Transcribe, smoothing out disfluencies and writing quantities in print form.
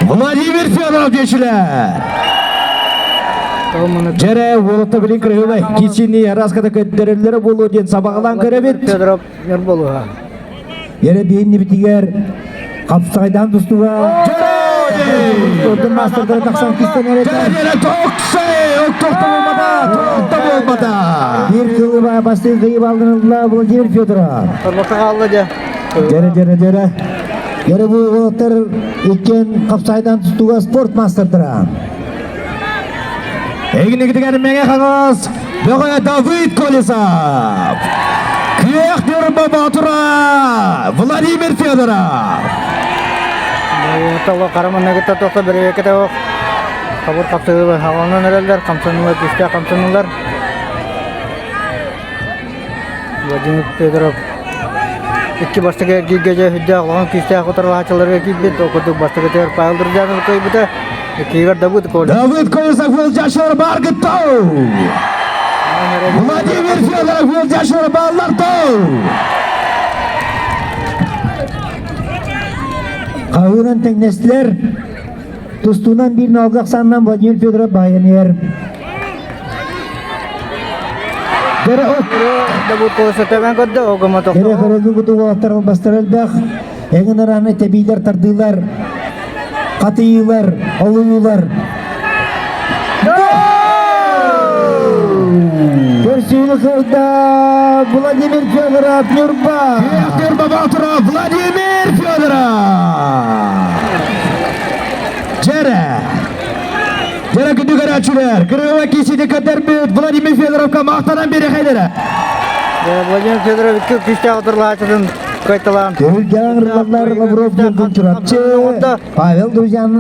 Владимир Федоров диэчилэр. Дьэрэ уолатта билин кырыһыбай кисини араската көддөрөллөрө буолуо диэн сабаҕалаан көрөбүт. Федоров болуха. Ере биһиннибитигэр хапсаҕайдаан тустууга Спортун маастардара тахсан кистэн эрэтэ. Дьэрэ токсей оттохто болмата, тоқта болмата. Биир кылыба бастыҥ кыйып алдырылла Владимир Федоров. Торбокка хаалла дьэ. Дьэрэ дьэрэ дьэрэ. Дьэрэ бу уолаттар иккиэн хапсаҕайдаан тустууга спорт маастардара. Эгинигитигэр Мэҥэ Хаҥалас бөҕө Давыд Колесов. Күөх Ньурба Боотура Владимир Федоров. Толо хараманнагыта тоқта берекете ох. Хабыр хапсыгы хаванан эрэллэр, хамсанулар, күсте хамсанулар. Владимир Федоров икки бастакы эргииргэ дьэ үрдээх улахан күүстээх утарылаһааччыларга киирбит. Ол курдук бастакытыгар Павел Друзьянов кыайбыта. Иккигэр Давыд Колесов. Давыд Колесов Уолдьашор Баргыттау. Владимир Федоров Уолдьашор Баллартау. Хаһыынан тэҥнэстилэр. Тустуунан биир ноолга ахсаанынан Владимир Федоров баайан иһэр. Дэрэ Дэрэ куту уолаттар албастар элбэх. Эҥин арааны тэбиилэр тардыылар, хатыйыылар, олуйуулар. Көрсүүнү кыайда Владимир Федоров Ньурба. Ньурба Боотура Владимир Федоров. Дьэрэ. Дьэрэ күндү көрөөччүлэр, кырыыла киисити көтөрбүт Владимир Федоровка махтанан биэрэхэйдэрэ. Владимир Федоров икки күүстээх утарылааччытын кыайталаан. Түһүлгэҕэ ыҥырыллар Лавров Ньургун Чурапчы, Павел Друзьян.